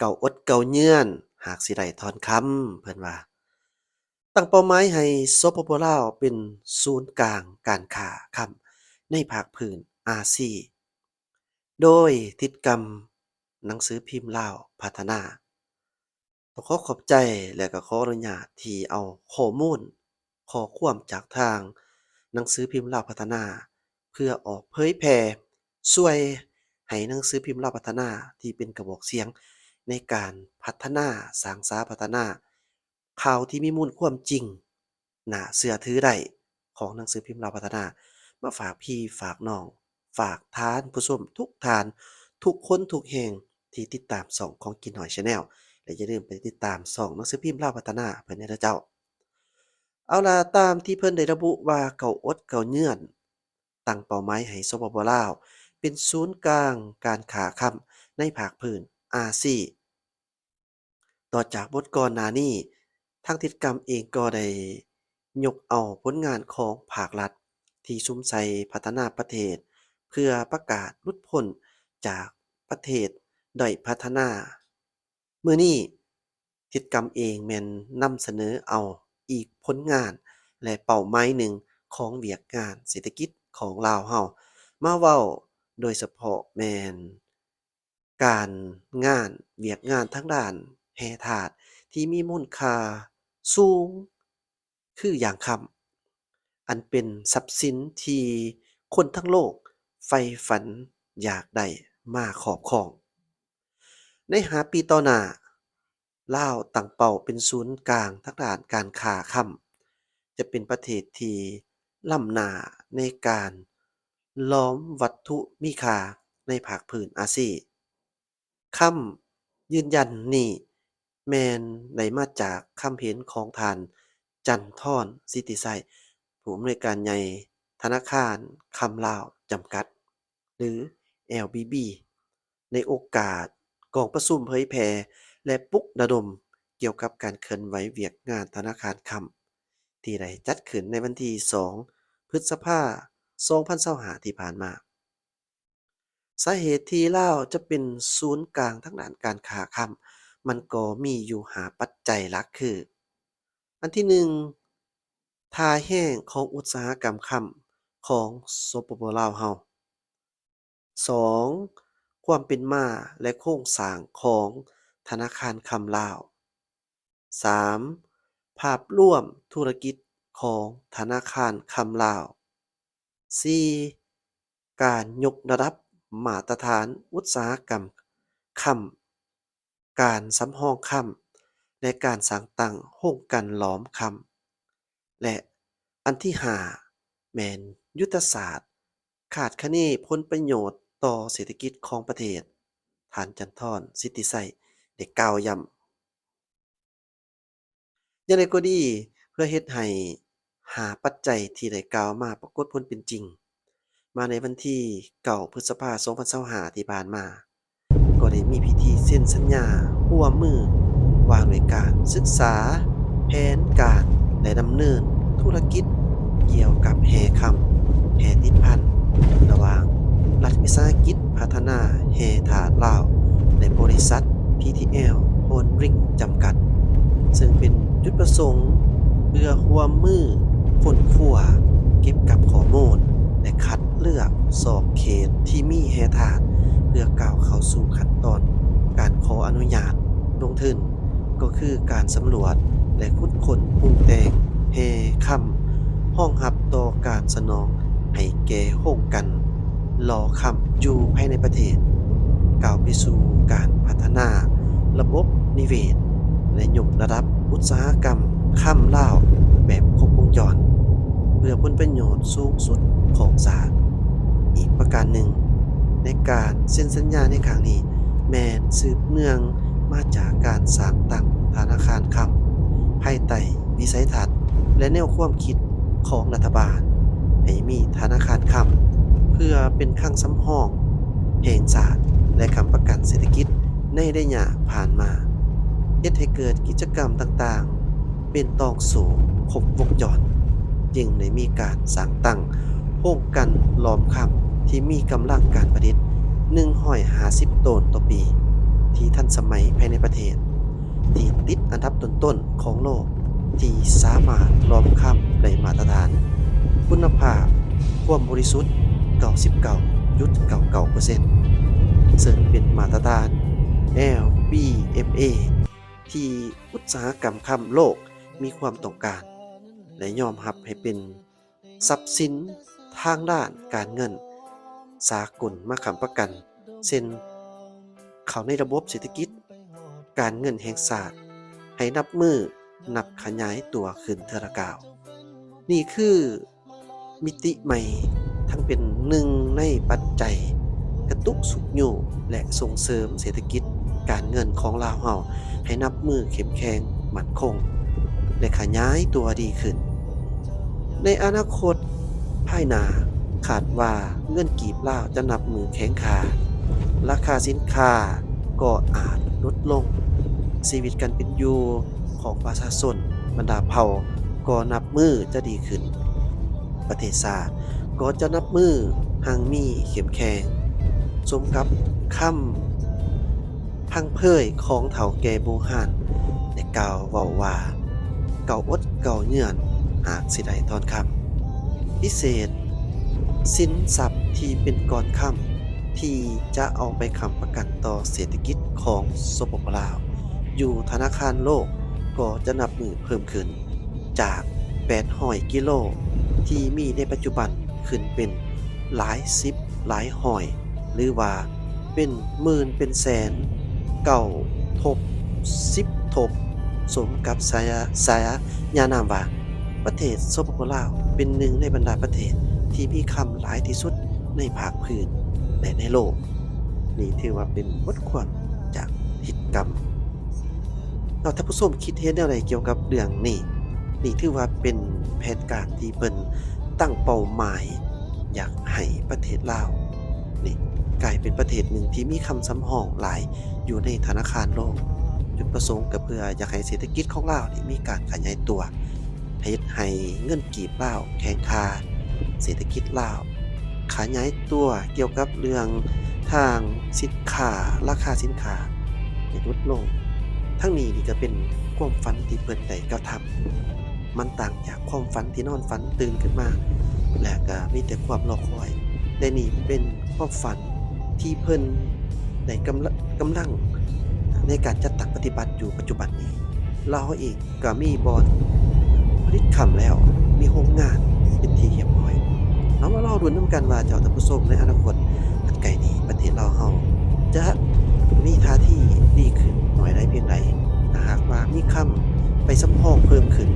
ເຕົ້າອົດເກົ້າເຍືອນ ຫາກຊິໄດ້ທ່ອນຄຳ ເພິ່ນວ່າ. ຕັ້ງເປົ້າໝາຍໃຫ້ ສປປ ລາວ ເປັນສູນກາງການຄ້າຄຳໃນພາກພື້ນອາຊີ ໂດຍຕິດກຳໜັງສືພິມລາວພັດທະນາ. ຕ້ອງຂໍຂອບໃຈ ແລະ ກໍຂໍອະນຸຍາດທີ່ເອົາຂໍ້ມູນ, ຂໍ້ຄວາມຈາກທາງໜັງສືພິມລາວພັດທະນາ ເພື່ອອອກເຜີຍແຜ່ ຊ່ວຍໃຫ້ໜັງສືພິມລາວພັດທະນາ ທີ່ເປັນກະບອກສຽງໃນການພັດທະນາ, ສ້າງສາພັດທະນາ ຂ່າວທີ່ມີມູນຄວາມຈິງ ໜ້າເຊື່ອຖືໄດ້ ຂອງໜັງສືພິມລາວພັດທະນາ ມາຝາກພີ່ຝາກນ້ອງ, ຝາກທ່ານຜູ້ຊົມທຸກທ່ານ, ທຸກຄົນທຸກແຫ່ງທີ່ຕິດຕາມຊ່ອງຂອງກິນຫອຍ Channel ແລະ ຢ່າລືມໄປຕິດຕາມຊ່ອງໜັງສືພິມລາວພັດທະນາເພິ່ນແດ່ເດີເຈົ້າ. ເອົາລະ, ຕາມທີ່ເພິ່ນໄດ້ລະບຸວ່າ ເກົ້າອົດເກົ້າເຍືອນ ຕັ້ງເປົ້າໝາຍໃຫ້ ສປປ ລາວ ເປັນສູນກາງການຄ້າຄຳໃນພາກພື້ນອາຊີ ຕໍ່ຈາກບົດກ່ອນໜ້ານີ້, ທາງທິດກຳເອງກໍໄດ້ຍົກເອົາຜົນງານຂອງພາກລັດທີ່ສຸມໃສ່ພັດທະນາປະເທດ ເພື່ອປະກາດຫຼຸດພົ້ນຈາກປະເທດດ້ອຍພັດທະນາ. ມື້ນີ້, ທິດກຳເອງແມ່ນນຳສະເໜີເອົາອີກຜົນງານ ແລະ ເປົ້າໝາຍໜຶ່ງຂອງວຽກງານເສດຖະກິດຂອງລາວເຮົາມາເວົ້າ, ໂດຍສະເພາະແມ່ນ ການງານ, ວຽກງານທາງດ້ານແຮ່ທາດທີ່ມີມູນຄ່າສູງ ຄືຢ່າງຄຳ, ອັນເປັນຊັບສິນທີ່ຄົນທັງໂລກໃຝ່ຝັນຢາກໄດ້ມາຄອບຄອງ. ໃນຫ້າປີຕໍ່ໜ້າ, ລາວຕັ້ງເປົ້າເປັນສູນກາງທາງດ້ານການຄ້າຄຳ, ຈະເປັນປະເທດທີ່ລ້ຳໜ້າໃນການຫຼອມວັດຖຸມີຄ່າໃນພາກພື້ນອາຊີ. ຄຳຢືນຢັນນີ້ແມ່ນໄດ້ມາຈາກຄຳເຫັນຂອງທ່ານ ຈັນທອນ ສິດທິໄຊ, ຜູ້ອຳນວຍການໃຫຍ່ທະນາຄານຄຳລາວຈຳກັດ ຫຼື ແອລບີບີ ໃນໂອກາດກອງປະຊຸມເຜີຍແຜ່ ແລະ ປຸກລະດົມກ່ຽວກັບການເຄື່ອນໄຫວວຽກງານທະນາຄານຄຳ ທີ່ໄດ້ຈັດຂຶ້ນໃນວັນທີສອງ ພຶດສະພາ ສອງພັນຊາວຫ້າ ທີ່ຜ່ານມາ. ສາເຫດທີ່ລາວຈະເປັນສູນກາງທາງດ້ານການຄ້າຄຳ ມັນກໍມີຢູ່ຫ້າປັດໄຈຫຼັກຄື, ອັນທີໜຶ່ງ, ທ່າແຮງຂອງອຸດສາຫະກຳຄຳຂອງ ສປປ ລາວ ເຮົາ. ສອງ, ຄວາມເປັນມາ ແລະ ໂຄງສ້າງຂອງທະນາຄານຄຳລາວ. ສາມ, ພາບລວມທຸລະກິດຂອງທະນາຄານຄຳລາວ. ສີ່, ການຍົກລະດັບມາດຕະຖານອຸດສາຫະກຳຄຳ, ການສຳຮອງຄຳ ແລະ ການສ້າງຕັ້ງໂຮງກັ່ນຫຼອມຄຳ. ແລະ ອັນທີຫ້າ ແມ່ນຍຸດທະສາດຄາດຄະເນຜົນປະໂຫຍດຕໍ່ເສດຖະກິດຂອງປະເທດ, ທ່ານ ຈັນທອນ ສິດທິໄຊ ໄດ້ກ່າວຢ້ຳ. ຢ່າງໃດກໍດີ, ເພື່ອເຮັດໃຫ້ຫ້າປັດໄຈທີ່ໄດ້ກ່າວມາປາກົດຜົນເປັນຈິງ, ມາໃນວັນທີເກົ້າ ພຶດສະພາ ສອງພັນຊາວຫ້າ ທີ່ຜ່ານມາ, ກໍໄດ້ມີພິທີເຊັນສັນຍາຮ່ວມມືວ່າດ້ວຍການສຶກສາແຜນການ ແລະ ດຳເນີນທຸລະກິດກ່ຽວກັບແຮ່ຄຳ, ແຮ່ຕິດພັນ ລະຫວ່າງລັດວິສາຫະກິດພັດທະນາແຮ່ທາດລາວ ແລະ ບໍລິສັດ ພີທີແອລ ໂຮນລິງ ຈຳກັດ, ເຊິ່ງເປັນຈຸດປະສົງເພື່ອຮ່ວມມືຄົ້ນຄວ້າ, ເກັບກັບຂໍ້ມູນ ແລະ ຄັດ ເລືອກສອກເຂດທີ່ມີແຮ່ທາດ ເພື່ອກ້າວເຂົ້າສູ່ຂັ້ນຕອນການຂໍອະນຸຍາດລົງທຶນ, ກໍຄືການສຳຫຼວດ ແລະ ຂຸດຄົ້ນປຸງແຕ່ງແຮ່ຄຳ ຮອງຮັບຕໍ່ການສະໜອງໃຫ້ແກ່ໂຮງກັ່ນຫຼໍ່ຄຳຢູ່ພາຍໃນປະເທດ, ກ້າວໄປສູ່ການພັດທະນາລະບົບນິເວດ ແລະ ຍົກລະດັບອຸດສາຫະກຳຄຳລາວແບບຄົບວົງຈອນ ເພື່ອຜົນປະໂຫຍດສູງສຸດຂອງຊາດ. ອີກປະການໜຶ່ງ, ໃນການເຊັນສັນຍາໃນຄັ້ງນີ້ ແມ່ນສືບເນື່ອງມາຈາກການສ້າງຕັ້ງທະນາຄານຄຳ ພາຍໃຕ້ວິໄສທັດ ແລະ ແນວຄວາມຄິດຂອງລັດຖະບານ ໃຫ້ມີທະນາຄານຄຳ ເພື່ອເປັນຄັງສຳຮອງແຫ່ງຊາດ ແລະ ຄ້ຳປະກັນເສດຖະກິດໃນໄລຍະຜ່ານມາ, ເຮັດໃຫ້ເກີດກິດຈະກຳຕ່າງໆ ເປັນຕ່ອງໂສ້ຄົບວົງຈອນ, ຈຶ່ງໄດ້ມີການສ້າງຕັ້ງໂຮງກັ່ນຫຼອມຄຳທີ່ມີກຳລັງການຜະລິດໜຶ່ງຮ້ອຍຫ້າສິບໂຕນຕໍ່ປີ, ທີ່ທັນສະໄໝພາຍໃນປະເທດ ທີ່ຕິດອັນດັບຕົ້ນໆຂອງໂລກ ທີ່ສາມາດຫຼອມຄຳໄດ້ມາດຕະຖານຄຸນນະພາບຄວາມບໍລິສຸດ ເກົ້າສິບເກົ້າຈຸດເກົ້າເກົ້າເປີເຊັນ ເຊິ່ງເປັນມາດຕະຖານ LBMA ທີ່ອຸດສາຫະກຳຄຳໂລກມີຄວາມຕ້ອງການ ແລະ ຍອມຮັບໃຫ້ເປັນ ຊັບສິນທາງດ້ານການເງິນສາກົນມາຄ້ຳປະກັນ ເຊັ່ນ ເຂົ້າໃນລະບົບເສດຖະກິດການເງິນແຫ່ງຊາດ ໃຫ້ນັບມື້ນັບຂະຫຍາຍຕົວຂຶ້ນເທື່ອລະກ້າວ. ນີ້ຄືມິຕິໃໝ່ ທັງເປັນໜຶ່ງໃນປັດໄຈກະຕຸກຊຸກຍູ້ ແລະ ສົ່ງເສີມເສດຖະກິດການເງິນຂອງລາວເຮົາ ໃຫ້ນັບມື້ເຂັ້ມແຂງ, ໝັ້ນຄົງ ແລະ ຂະຫຍາຍຕົວດີຂຶ້ນ. ໃນອະນາຄົດພາຍໜ້າ, ຄາດວ່າເງິນກີບລາວຈະນັບມື້ແຂງຄ່າ, ລາຄາສິນຄ້າກໍອາດຫຼຸດລົງ, ຊີວິດການເປັນຢູ່ຂອງປະຊາຊົນບັນດາເຜົ່າກໍນັບມື້ຈະດີຂຶ້ນ, ປະເທດຊາດກໍຈະນັບມື້ຮັ່ງມີເຂັ້ມແຂງ, ສົມກັບຄຳ ພັງເພີຍຂອງເຖົ້າແກ່ບູຮານໄດ້ກ່າວເວົ້າວ່າ, ເກົ່າອົດເກົ່າເຍືອນ ຫາກຊິໄດ້ທອນຄຳ. ພິເສດ, ສິນຊັບທີ່ເປັນກ້ອນຄຳທີ່ຈະເອົາໄປຄ້ຳປະກັນຕໍ່ເສດຖະກິດຂອງ ສປປ ລາວ ຢູ່ທະນາຄານໂລກກໍຈະນັບມື້ເພີ່ມຂຶ້ນ ຈາກແປດຮ້ອຍກິໂລທີ່ມີໃນປັດຈຸບັນ ຂຶ້ນເປັນຫຼາຍສິບ ຫຼາຍຮ້ອຍ ຫຼືວ່າເປັນໝື່ນເປັນແສນ ເກົ້າທົບ ສິບທົບ ສົມກັບສາຍາ ສາຍານາມວ່າ ປະເທດ ສປປ ລາວ ເປັນໜຶ່ງໃນບັນດາປະເທດທີ່ມີຄຳຫຼາຍທີ່ສຸດໃນພາກພື້ນ ແລະ ໃນໂລກ. ນີ້ຖືວ່າເປັນບົດຄວາມຈາກທິດກຳ. ແລ້ວທ່ານຜູ້ຊົມຄິດເຫັນແນວໃດກ່ຽວກັບເລື່ອງນີ້? ນີ້ຖືວ່າເປັນແຜນການທີ່ເພິ່ນຕັ້ງເປົ້າໝາຍ ຢາກໃຫ້ປະເທດລາວນີ້ກາຍເປັນປະເທດໜຶ່ງທີ່ມີຄຳສຳຮອງຫຼາຍຢູ່ໃນທະນາຄານໂລກ. ຈຸດປະສົງກໍເພື່ອຢາກໃຫ້ເສດຖະກິດຂອງລາວນີ້ມີການຂະຫຍາຍຕົວ, ເຮັດໃຫ້ເງິນກີບລາວແຂງຄ່າ, ເສດຖະກິດລາວຂະຫຍາຍຕົວ, ກ່ຽວກັບເລື່ອງທາງສິນຄ້າ, ລາຄາສິນຄ້າ ໃຫ້ຫຼຸດລົງ. ທັງນີ້ນີ້ກໍເປັນຄວາມຝັນທີ່ເພິ່ນໄດ້ກະທຳ. ມັນຕ່າງຈາກຄວາມຝັນທີ່ນອນຝັນຕື່ນຂຶ້ນມາ ແລະ ກໍມີແຕ່ຄວາມລໍຄອຍ. ແຕ່ນີ້ເປັນຄວາມຝັນທີ່ເພິ່ນໄດ້ກຳລະ ກຳລັງໃນການຈັດຕັ້ງປະຕິບັດຢູ່ປັດຈຸບັນນີ້. ລາວເຮົາເອງ ກໍມີບ່ອນຜະລິດຄຳແລ້ວ, ມີໂຮງງານເປັນທີ່ຮຽບຮ້ອຍ. ເຮົາມາລໍລຸ້ນນຳກັນວ່າ ເຈົ້າທ່ານຜູ້ຊົມ, ໃນອະນາຄົດອັນໃກ້ນີ້ ປະເທດລາວເຮົາຈະມີທ່າທີດີຂຶ້ນໜ້ອຍໃດພຽງໃດ, ຖ້າຫາກວ່າມີຄຳໄປສຳຮອງເພີ່ມຂຶ້ນ